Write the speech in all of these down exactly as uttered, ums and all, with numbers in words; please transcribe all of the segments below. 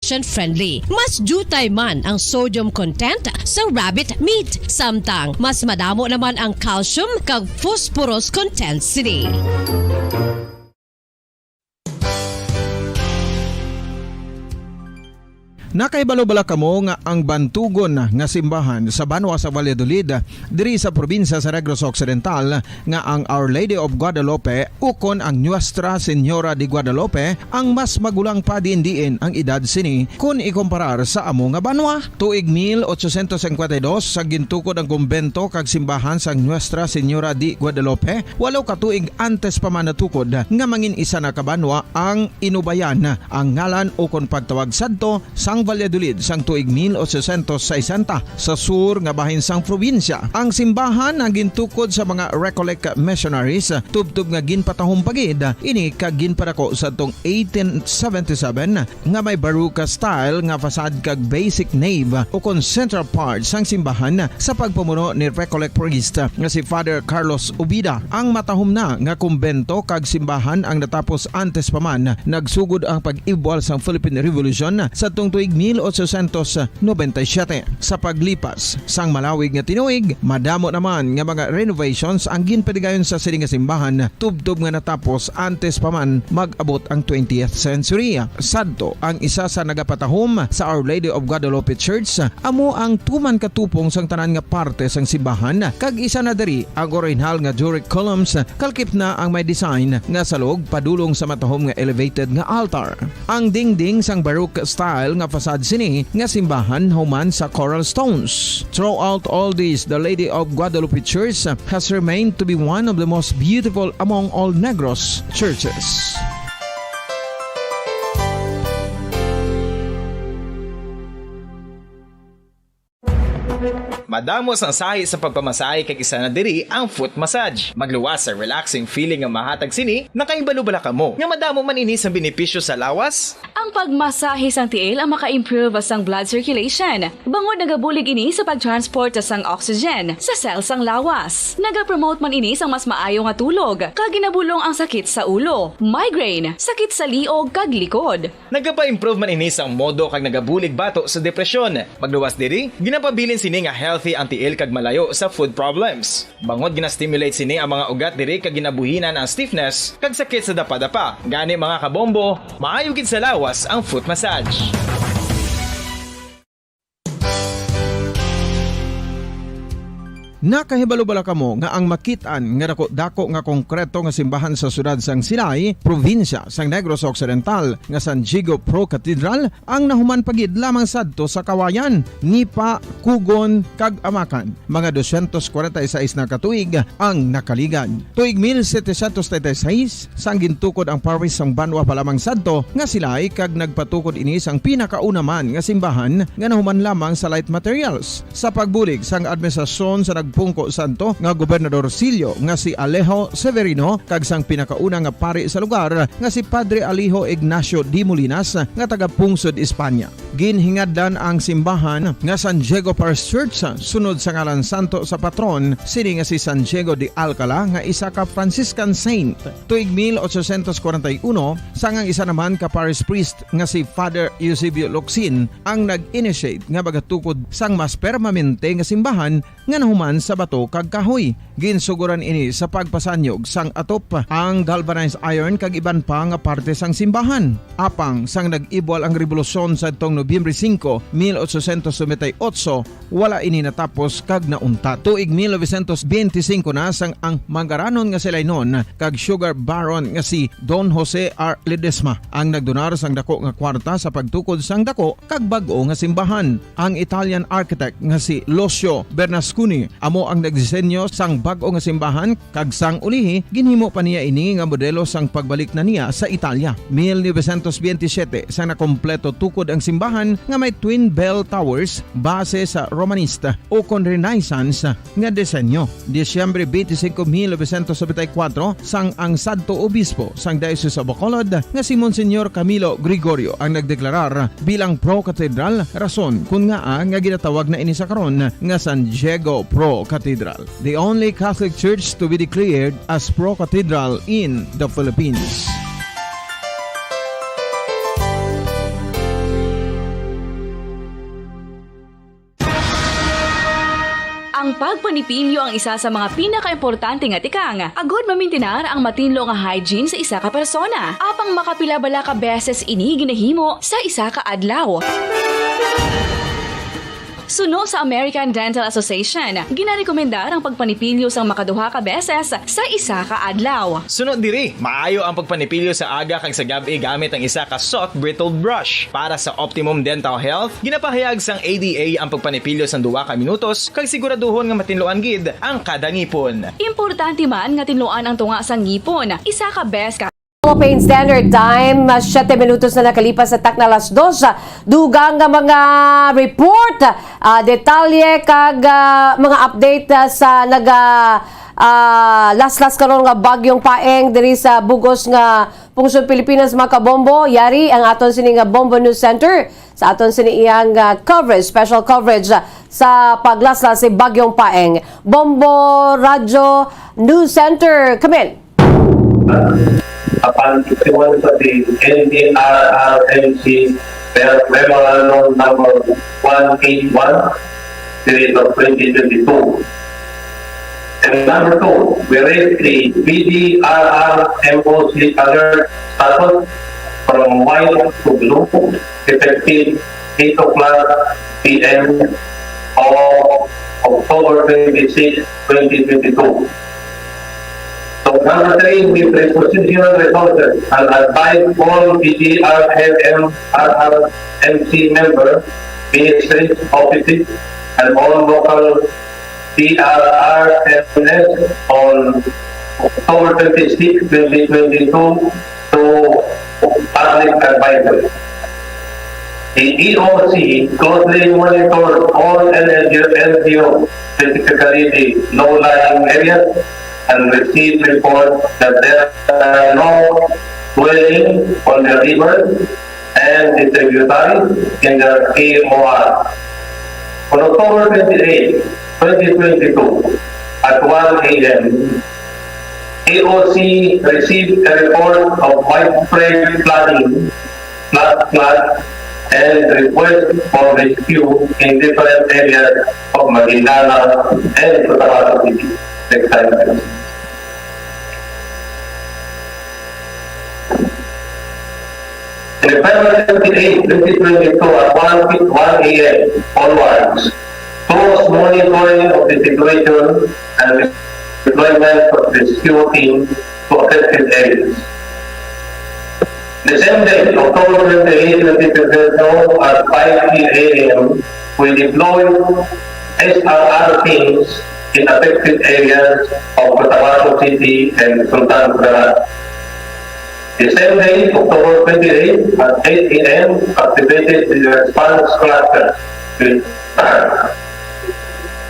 nutrition-friendly. Mas diutay man ang sodium content sa rabbit meat, samtang mas madamo naman ang calcium kag phosphorus content sini. Nakahibalo bala kamo nga ang bantugon nga simbahan sa banwa sa Valladolid, diri sa probinsya sa Negros Occidental, nga ang Our Lady of Guadalupe ukon ang Nuestra Señora de Guadalupe ang mas magulang pa diin-diin ang edad sini kon ikumparar sa amo nga banwa? Tuig mil ochocientos cincuenta y dos, sa gintukod ang kumbento kag simbahan sang Nuestra Señora de Guadalupe, walo ka tuig antes pa man natukod nga mangin isa na ka banwa ang Inubayan, ang ngalan ukon pagtawag sadto sang Valladolid sang tuig mil ochocientos sesenta, sa sur nga bahin sang probinsya. Ang simbahan ang gintukod sa mga Recollect missionaries, tubtob nga ginpatahom pa gid ini kag ginpadako sadtong eighteen seventy-seven, nga may Baroque style nga facade kag basic nave ukon central part sang simbahan sa pagpamuno ni Recollect priest nga si Father Carlos Ubida. Ang matahom na nga kumbento kag simbahan ang natapos antes pa man nagsugod ang pag-ibwal sang Philippine Revolution sadtong tuig mil ochocientos noventa y siete. Sa paglipas sang malawig nga tinuig, madamo naman nga mga renovations ang ginpatigayon sa sini nga simbahan, tubtob nga natapos antes pa man mag-abot ang twentieth century. Sadto, ang isa sa nagapatahom sa Our Lady of Guadalupe Church amo ang tuman ka tupong sang tanan nga parte sang simbahan, kag isa na diri ang orihinal nga Doric columns, kalkip na ang may design nga salog padulong sa matahom nga elevated nga altar. Ang dingding sang Baroque style nga facade sini nga simbahan human sa coral stones. Throughout all this, the Lady of Guadalupe Church has remained to be one of the most beautiful among all Negros churches. Madamo sang sahi sa pagpamasahe, kag isa na diri ang foot massage. Magluwas sa relaxing feeling nga mahatag sini. Nakahibalo bala kamo nga madamo man ini sang benepisyo sa lawas? Ang pagmasahe sang tiil ang maka-improve sang blood circulation, bangod nagabulig ini sa pag-transport sang oxygen sa cell sang lawas. Nagapromote man ini sang mas maayo nga tulog, kag ginabulong ang sakit sa ulo, migraine, sakit sa liog, kag likod. Nagapa-improve man ini sang modo kag nagabulig bato sa depresyon. Magluwas diri, ginapabilin sini nga healthy ang tiil kag malayo sa foot problems. Bangod gina-stimulate sini ang mga ugat diri kag ginabuhinan ang stiffness kag sakit sa dapadapa. Gani, mga kabombo, maayo gid sa lawas ang foot massage. Nakahibalo bala kamo nga ang makit-an nga dako-dako nga konkreto nga simbahan sa siyudad sang Silay, probinsya sang Negros Occidental, nga San Diego Pro Cathedral, ang nahuman pa gid lamang sadto sa kawayan, nipa, kugon, kag amakan? Mga doscientos cuarenta y seis na ka tuig ang nakaligad. Tuig mil setecientos treinta y seis, sang gintukod ang parish sang banwa pa lamang sadto nga Silay, kag nagpatukod ini sang pinakauna man nga simbahan nga nahuman lamang sa light materials. Sa pagbulig sang administrasyon sa nagpungko sadto nga Gobernador Silio nga si Alejo Severino kag sang pinakauna nga pari sa lugar nga si Padre Alejo Ignacio de Molinas nga taga Pungsod, Espanya. Ginhingadlan ang simbahan nga San Diego Parish Church sunod sa ngalan santo sa patron sini nga si San Diego de Alcala nga isa ka Franciscan saint. Tuig mil ochocientos cuarenta y uno, sang ang isa naman ka parish priest nga si Father Eusebio Locsin ang nag-initiate nga magatukod sang mas permanente nga simbahan nga nahuman sa bato kag kahoy. Ginsugoran ini sa pagpasanyog sang atop, ang galvanized iron kag iban pa nga parte sang simbahan. Apang sang nag-ibwal ang rebolusyon sadtong Nobyembre singko, mil ochocientos noventa y ocho, wala ini natapos kag nauntat. Tuig mil novecientos benti singko na sang ang manggaranon nga si Lainon kag sugar baron nga si Don Jose R. Ledesma ang nagdonar sang dako nga kwarta sa pagtukod sang dako kag bag-o nga simbahan. Ang Italian architect nga si Lucio Bernasconi amo ang nagdisenyo sang bag-o nga simbahan, kag sang ulihi, ginhimo pa niya ini nga modelo sang pagbalik na niya sa Italia. Mil novecientos benti siyete, sang nakompleto tukod ang simbahan nga may twin bell towers base sa Romanista ukon Renaissance nga disenyo. Disyembre benti singko, mil novecientos nobenta y kuwatro, sang ang sadto obispo sang Diocese of Bacolod nga si Monsignor Camilo Gregorio ang nagdeklarar bilang pro-cathedral, rason kon ngaa nga ginatawag na ini sa karon nga San Diego Pro Cathedral, the only Catholic church to be declared as pro-cathedral in the Philippines. Ang pagpanipilyo ang isa sa mga pinakaimportante nga tikang agod mamintinar ang matinlo nga hygiene sa isa ka persona. Apang makapila bala ka beses ini ginahimo sa isa ka adlaw? Suno sa American Dental Association, ginarekomendar ang pagpanipilyo sang makaduha ka beses sa isa ka adlaw. Suno diri, maayo ang pagpanipilyo sa aga kag sa gab-i gamit ang isa ka soft bristled brush. Para sa optimum dental health, ginapahayag sang A D A ang pagpanipilyo sang duha ka minutos kag siguraduhon nga matinluan gid ang kada ngipon. Importante man nga tinluan ang tunga sang ngipon isa ka bes ka Philippine Standard Time, ah, siyete minutos na nakalipas sa takna alas dos. Dugang nga mga report, ah, detalye kag, ah, mga update, ah, sa naga, ah, laslas karon nga Bagyong Paeng diri sa bug-os nga pungsod Pilipinas, mga kabombo. Yari ang aton sini nga Bombo News Center sa aton sini iyang, ah, coverage, special coverage, ah, sa paglaslas si Bagyong Paeng. Bombo Radyo News Center, Camille. Apan isuwal sa si N D R R M C Memorandum Number one eight one, Series of twenty twenty-two. And number two, we raised the B D R R M O C alert status from white to blue, effective eight o'clock P M of October twenty-six, twenty twenty-two. So, number three, we reposition resources and advise all B D R M R R M C member, ministries, offices, and all local B R R M S on October twenty-six, twenty twenty-two to public advisory. The E O C closely monitors all N L G O, N G O, specifically the low-lying areas, and receive reports that there are no dwelling on the river and the tributaries in the A O R. On October twenty-eight, twenty twenty-two, at one A M, A O C received a report of widespread flooding, flash flood, and request for rescue in different areas of Maguindanao and Cotabato City. Next slide, please. In November twenty-eight, twenty twenty-two, at one, one A M onwards, close monitoring of the situation and deployment of rescue team to affected areas. The same day, October twenty-eight, twenty twenty-two, at five A M, we deployed S R R teams in affected areas of Cotabato City and Sultan Kudarat. The same day, October twenty-eight, at eight A M, activated the response cluster.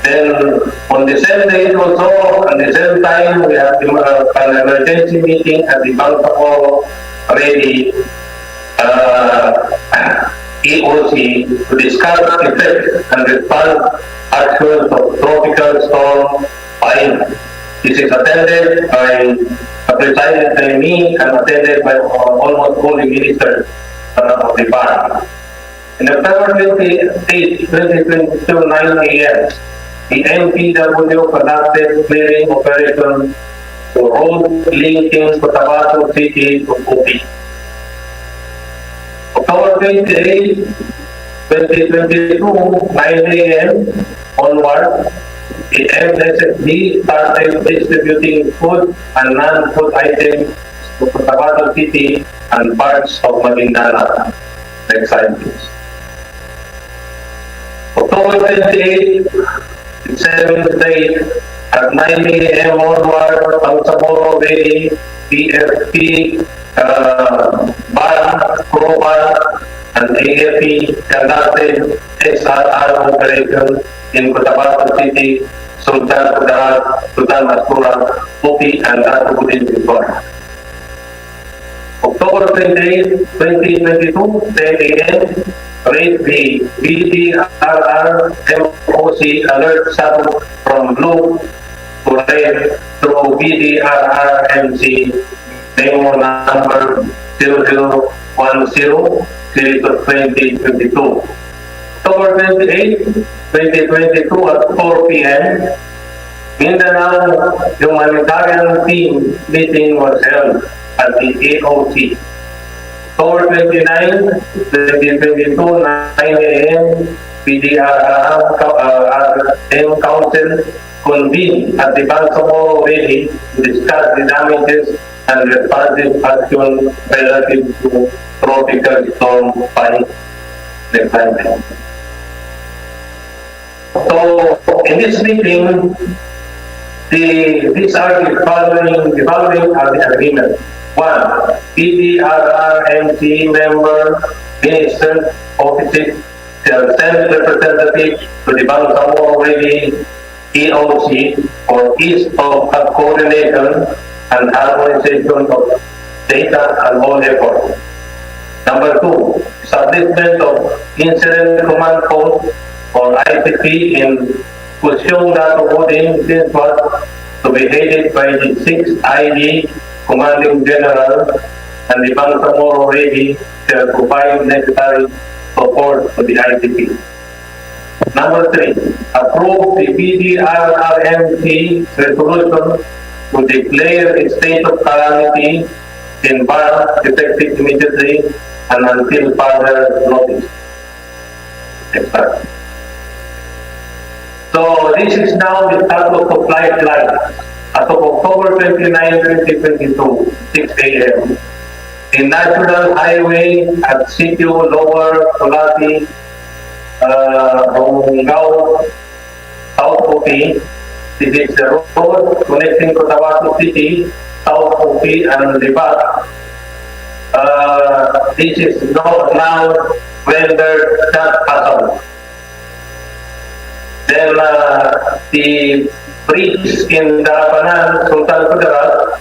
Then, on the same day also, at the same time, we have, uh, an emergency meeting at the Bangsamoro Ready, uh, E O C to discuss effects and response actions of Tropical Storm Paeng. This is attended by, uh, presided by me and attended by, uh, almost all the ministers, uh, of the party. In October twenty-eight, twenty twenty-two, nine A M, the M P W conducted clearing operation to road linking Cotabato City to Popi. October twenty-eight, twenty twenty-two, nine A M onward, the M S S D started distributing food and non-food items to Cotabato City and parts of Maguindanao. Next slide, please. October twenty-eight, seventh day, at nine A M onward, Bangsamoro Ready, P F P, uh, van, crew van, and A F P conducted S R R operation in Cotabato City, Sultan Kudarat, Sultan Mastura, Popi, and Dato Budin, Bicol. October twenty-eight, twenty twenty-two, ten A M, raised the B D R R M O C alert status from blue to red through B D R R M C memo number zero zero one zero, series of twenty twenty-two. October twenty-eight, twenty twenty-two at four p.m., Mindanao humanitarian team meeting was held at the A O C. October twenty-nine, twenty twenty-two, nine a.m., P D R M Council convened at the Bangsamoro Valley to discuss the damages and responsive action relative to Tropical Storm Fani. Next slide, please. So, in this meeting, the, these are the following, the following are the agreement. One, P D R R M C member, minister, office, shall send representative to the Bangsamoro Valley E O C for ease of coordination and harmonization of data and all efforts. Number two, establishment of Incident Command Post or I C P in Kusyong Dato Udin Sinsuat to be headed by the sixth I D Commanding General and the Bangsamoro Valley shall provide necessary support to the I C P. Number three, approve the P D R R M C resolution to declare a state of calamity environment effective immediately and until further notice. Next slide. So this is now the status of lifeline as of October twenty-nine, twenty twenty-two, six a.m. The National Highway at Sitio Lower Culati, uh, Rongao, South Cotabato. This is the road connecting Cotabato City, South Cotabato, and Lebak. Uh, this is no, now rendered not passable. Then, uh, the bridge in Darapanan, Sultan Kudarat,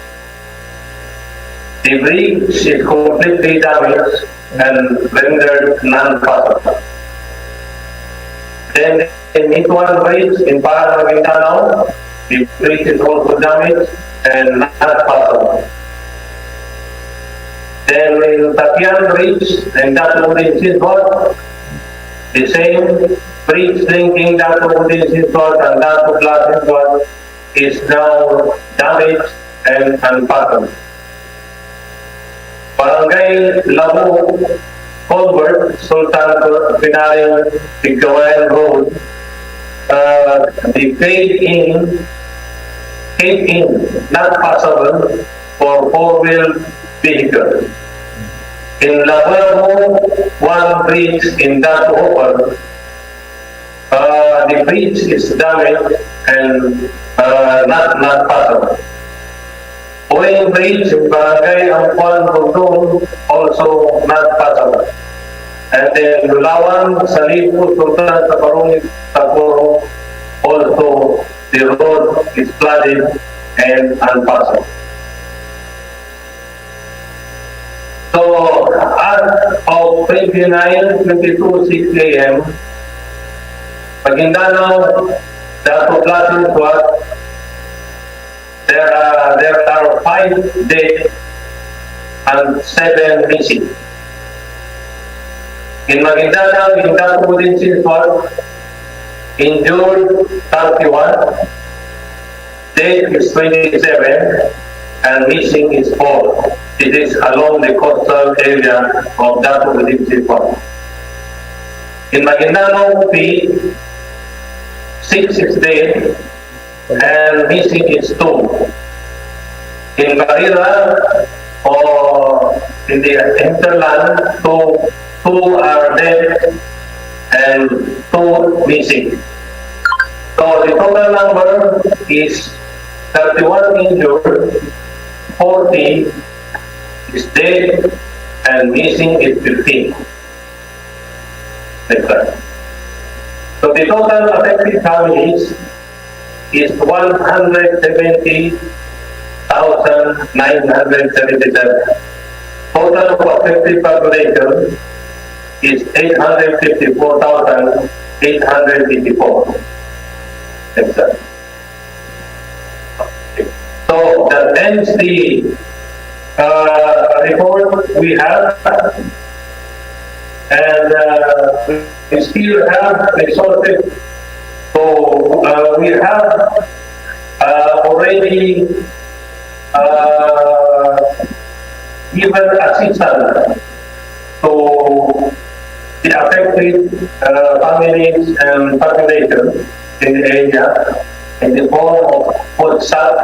the bridge is completely damaged and rendered non-passable. Then, in Mituan Bridge in Paranaque, Maguindanao, the bridge is also damaged and not passable. Then, in Tapian Bridge in Dato Udin Sinsuat, the same bridge linking Dato Udin Sinsuat and Dato Blas Sinsuat is now damaged and unpatterned. Barangay Labo Culvert, Sultan Pinaring Tigkawayan Road, uh, the fade in, fade in, not passable for four-wheel vehicle. In Labuabu, one bridge in Dato Hopper, uh, the bridge is damaged and, uh, not, not passable. Boying Bridge in Barangay Ampuan, Bugdon, also not passable. And then Lulawan, Salipo, Sultan Tabarungit, Tagoro, also the road is flooded and unpassable. So, as of twenty-nine twenty-two six a.m., Maguindanao, Dato Blas Sinsuat, there are, there are five dead and seven missing. In Maguindanao, in Dato Udin Sinsuat, injured thirty-one, dead is twenty-seven, and missing is four. It is along the coastal area of Dato Udin Sinsuat. In Maguindanao, P, six is dead, and missing is two. In Barira, or in the hinterland, two, two are dead and two missing. So the total number is thirty-one injured, forty is dead, and missing is fifteen. Next slide. So the total affected families is one hundred seventy thousand nine hundred seventy-seven. Total of affected population is eight hundred fifty-four thousand eight hundred eighty-four. Next slide. So that ends the, uh, report we have. And uh, we still have resources. So uh, we have uh, already uh, given assistance to the affected uh, families and population in the area in the form of food stamp.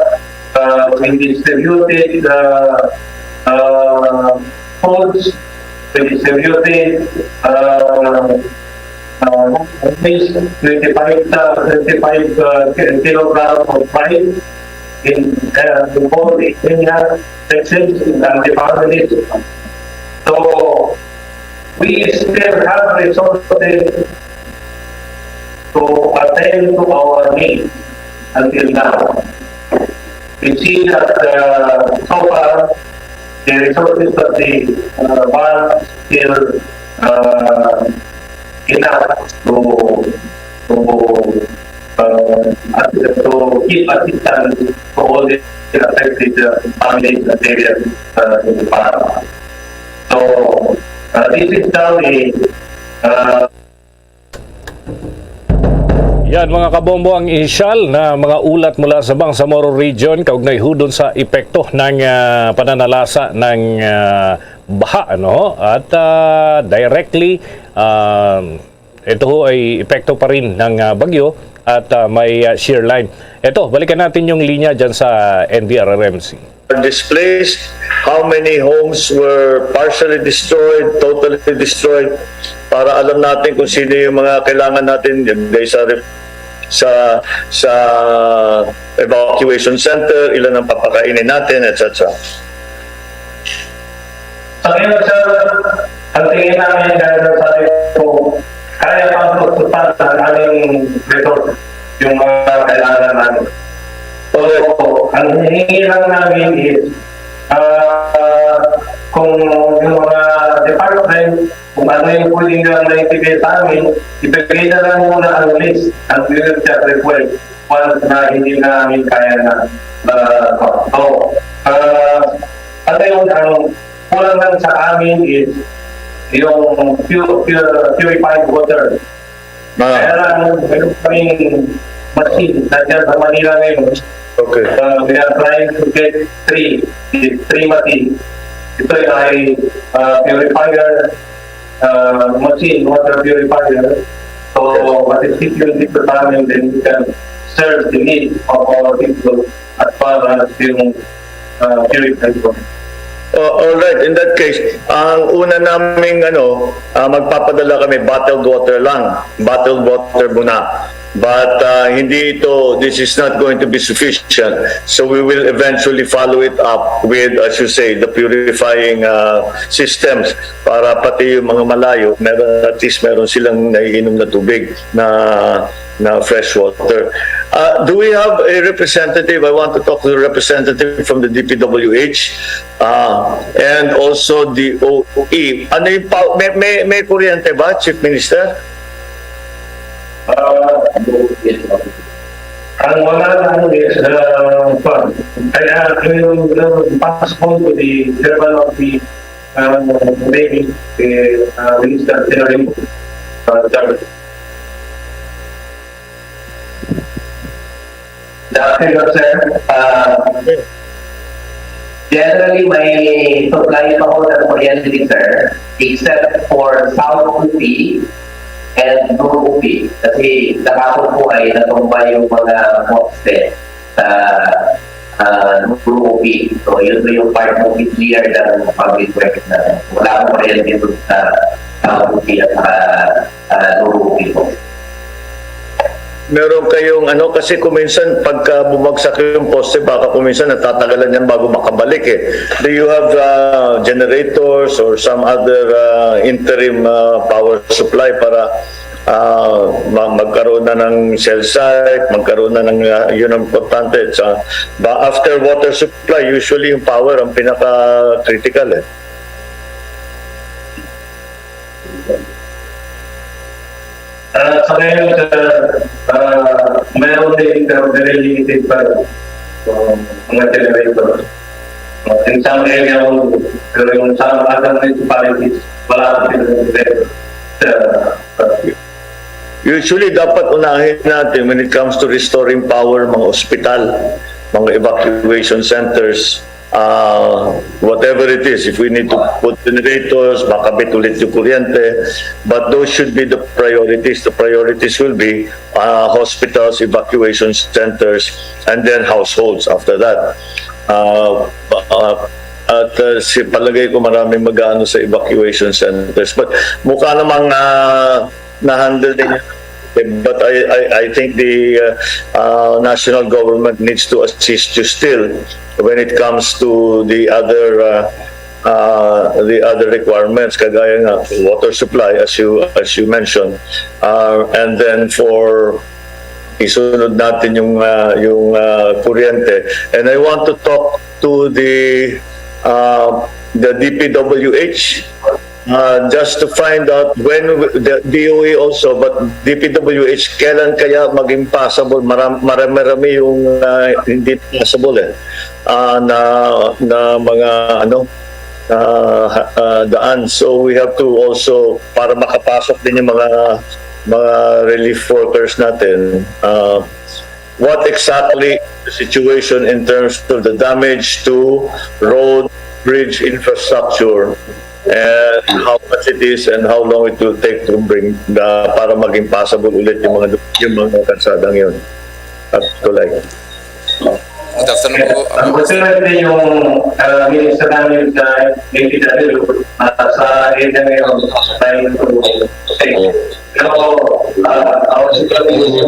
Uh, we distributed uh, uh, foods, we distributed uh, uh, at least twenty-five, uh, twenty-five uh, ki- kilograms of rice in uh, the whole area, Texas, and the families. So we still have resources to attend to our needs until now. We see that uh, so far, the resources that the uh, bank still uh, enough to to uh, to give assistance to all the affected uh, families and areas uh, in the farm. So uh, this is now the uh, Yan, mga kabombo, ang inisyal na mga ulat mula sa Bangsamoro Region kaugnay hudon sa epekto ng ah, pananalasa ng ah, baha, ano? At ah, directly, ah, ito ho ay epekto pa rin ng ah, bagyo at ah, may ah, shear line. Ito, balikan natin yung linya dyan sa N D R R M C. Are displaced, how many homes were partially destroyed, totally destroyed, para alam natin kung sino yung mga kailangan natin ibigay sa ref- sa sa evacuation center, ilan ang papakainin natin, et cetera. Sa ngayon, sir, ang tingin namin, dahil sa sabi ko, kaya pang tutupan ang aming resource, yung mga kailangan namin. So, ang hinihingi lang namin is, ah, kung yung mga department, kung ano yung pwede nilang maibigay sa amin, ibigay na lang muna ang list, ang we will just request once na hindi namin kaya na. Uh, so, uh, ano yung ang kulang lang sa amin is yung pure, pure, purified water. Kaya Ah, lang, meron kaming machine na dyan sa Manila ngayon. Okay. Uh, we are trying to get three, three machines. Ito ay uh, purifier uh, machine, water purifier. So, what is security department, then we can serve the needs of our people as far as yung uh, purified water. Uh, all right, in that case, ang una naming ano, ah, magpapadala kami bottled water lang. Bottled water muna. But uh, hindi ito, this is not going to be sufficient. So we will eventually follow it up with, as you say, the purifying uh, systems para pati yung mga malayo, meron, at least meron silang naiinom na tubig na na fresh water. Uh, do we have a representative? I want to talk to the representative from the D P W H uh, and also the O E. Ano yung pa- may, may, may kuryente ba, Chief Minister? Uh, ang wala lang is uh, pa- kaya yung uh, pass on to the chairman of the uh, Navy, the uh, Minister General uh, Charles. Good afternoon, sir. Uh, generally, may supply pa ho ng kuryente, sir, except for South Upi and North Upi. Kasi kahapon po ay natumba yung mga poste sa uh, North Upi. So, yun po yung part ng clear ng public works na wala akong kuryente dun sa South Upi at sa uh, North Upi po. Meron kayong ano, kasi kuminsan pagka bumagsak yung poste, baka kuminsan natatagalan yan bago makabalik eh. Do you have uh, generators or some other uh, interim uh, power supply para uh, ma- magkaroon na ng cell site, magkaroon na ng uh, yun ang importante. Sa, ba, after water supply, usually yung power ang pinaka-critical eh. Uh, sa ngayon, sir, uh, meron din pero very limited pa rin. So, mga generator. Uh, in some area, pero yung sa other municipalities, wala pa sila generator. Usually, dapat unahin natin when it comes to restoring power, mga ospital, mga evacuation centers, uh, whatever it is. If we need to put generators, makabit ulit yung kuryente, but those should be the priorities. The priorities will be uh, hospitals, evacuation centers, and then households after that. Uh, uh, at uh, si palagay ko maraming mag-aano sa evacuation centers. But mukha namang uh, na-handle din. But I, I, I think the uh, uh, national government needs to assist you still when it comes to the other uh, uh, the other requirements, kagaya nga water supply, as you as you mentioned, uh, and then for isunod natin yung uh, yung uh, kuryente. And I want to talk to the uh, the D P W H uh, just to find out when the D O A also, but D P W H, kailan kaya maging passable? Maram, marami-rami yung uh, hindi passable eh. Uh, na, na mga ano uh, uh, daan. So we have to also, para makapasok din yung mga mga relief workers natin, uh, what exactly the situation in terms of the damage to road, bridge infrastructure, and how much it is and how long it will take to bring the, para maging passable ulit yung mga yung mga kalsadang yun at tulay. Good afternoon po. Ang gusto natin yung uh, minister namin sa D P W uh, sa area ngayon, sa Bayan ng Tubo. Pero uh, our situation is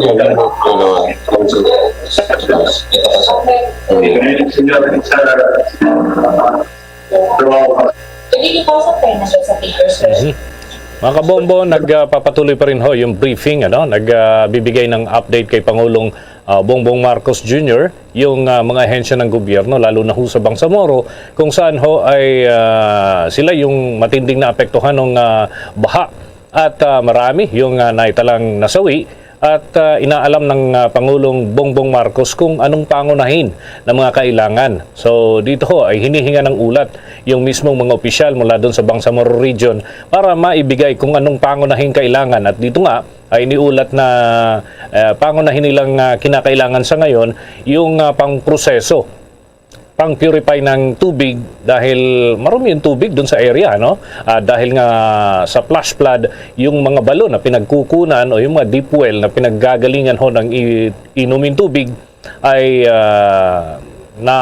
Senior Minister uh, Hindi ko sa fairness sa papers, sir. Mga kabombo, nagpapatuloy pa rin ho yung briefing, ano, nagbibigay ng update kay Pangulong ah, Bongbong Marcos Junior, yung ah, mga ahensya ng gobyerno, lalo na ho sa Bangsamoro, kung saan ho ay ah, sila yung matinding naapektuhan ng ah, baha. At ah, marami yung ah, naitalang nasawi at ah, inaalam ng ah, Pangulong Bongbong Marcos kung anong pangunahin ng mga kailangan. So dito ho ay hinihinga ng ulat yung mismong mga opisyal mula doon sa Bangsamoro Region para maibigay kung anong pangunahing kailangan. At dito nga ay iniulat na ah, pangunahin nilang ah, kinakailangan sa ngayon yung ah, pang-proseso, pang-purify ng tubig dahil marumi yung tubig doon sa area, no? Ah, dahil nga sa flash flood, yung mga balon na pinagkukunan o yung mga deep well na pinaggagalingan ho ng i- inuming tubig ay ah, na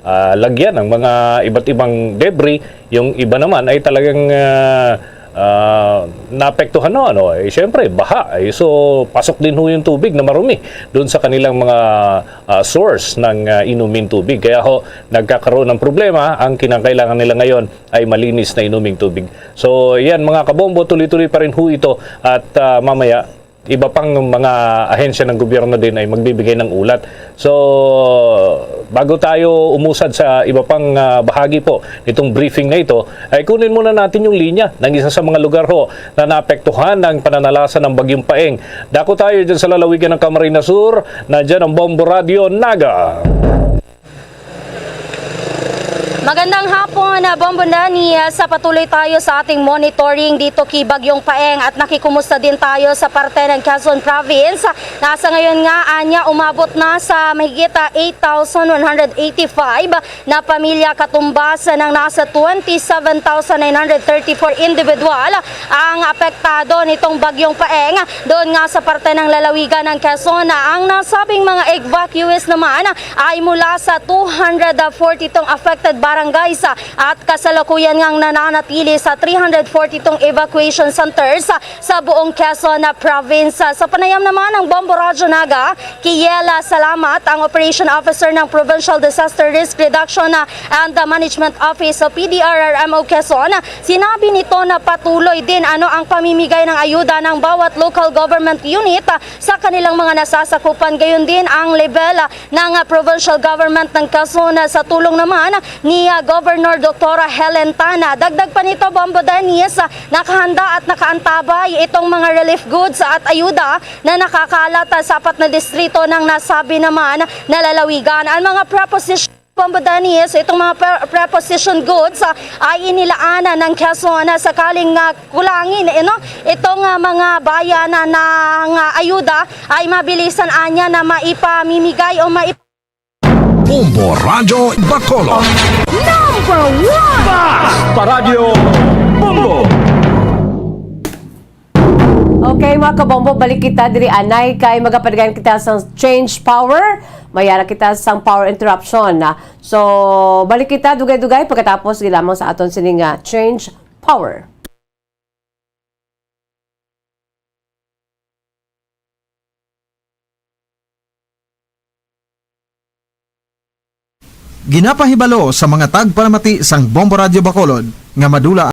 ah, lagyan ng mga iba't ibang debris. Yung iba naman ay talagang ah, ah, naapektuhan, no, ano, eh, siyempre, baha. Eh. So, pasok din ho yung tubig na marumi doon sa kanilang mga ah, source ng ah, inumin tubig. Kaya ho, nagkakaroon ng problema. Ang kinakailangan nila ngayon ay malinis na inuming tubig. So, yan, mga kabombo, tuloy-tuloy pa rin ho ito. At ah, mamaya, iba pang mga ahensya ng gobyerno din ay magbibigay ng ulat. So, bago tayo umusad sa iba pang ah, bahagi po nitong briefing na ito, ay kunin muna natin yung linya ng isa sa mga lugar ho na naapektuhan ng pananalasa ng Bagyong Paeng. Dako tayo dyan sa lalawigan ng Camarines Sur, na dyan ang Bombo Radio Naga. Magandang hapon, Bombo Danny. Sa patuloy tayo sa ating monitoring dito kay Bagyong Paeng at nakikumusta din tayo sa parte ng Quezon Province na sa ngayon nga anya umabot na sa mahigit ah, eight thousand one hundred eighty-five na pamilya, katumbas ng nasa twenty-seven thousand nine hundred thirty-four individual ang apektado nitong Bagyong Paeng. Doon nga sa parte ng lalawigan ng Quezon, ang nasabing mga evacuees naman ay mula sa two hundred forty-two affected barangays at kasalukuyan ngang nananatili sa three hundred forty-two evacuation centers sa buong Quezon Province. Sa panayam naman ng Bombo Radyo Naga, Kiela Salamat, ang Operation Officer ng Provincial Disaster Risk Reduction and Management Office o P D R R M O Quezon, sinabi nito na patuloy din ano ang pamimigay ng ayuda ng bawat local government unit sa kanilang mga nasasakupan. Gayon din ang level ng provincial government ng Quezon sa tulong naman ni ah, Governor Doktora Helen Tana. Dagdag pa nito, Bombo Dennis, ah, nakahanda at nakaantabay itong mga relief goods at ayuda na nakakalat sa apat na distrito ng nasabi naman na lalawigan. Ang mga preposition Bombo Dennis, itong mga pre- preposition goods, ah, ay inilaan na ng Quezon na sakaling, ah, kulangin, eh, no? Itong, ah, mga bayan na, na, nga ayuda ay mabilisan anya na maipamimigay o maip- Bombo Radyo Bacolod. Number one! Paradyo Bombo! Okay, mga kabombo, balik kita diri anay kay magapadagan kita sa change power. Mayara kita sang power interruption. So, balik kita dugay-dugay pagkatapos gilamang sa aton sining, ah, change power. Ginapahibalo sa mga tagpalamati sang Bombo Radyo Bacolod nga madula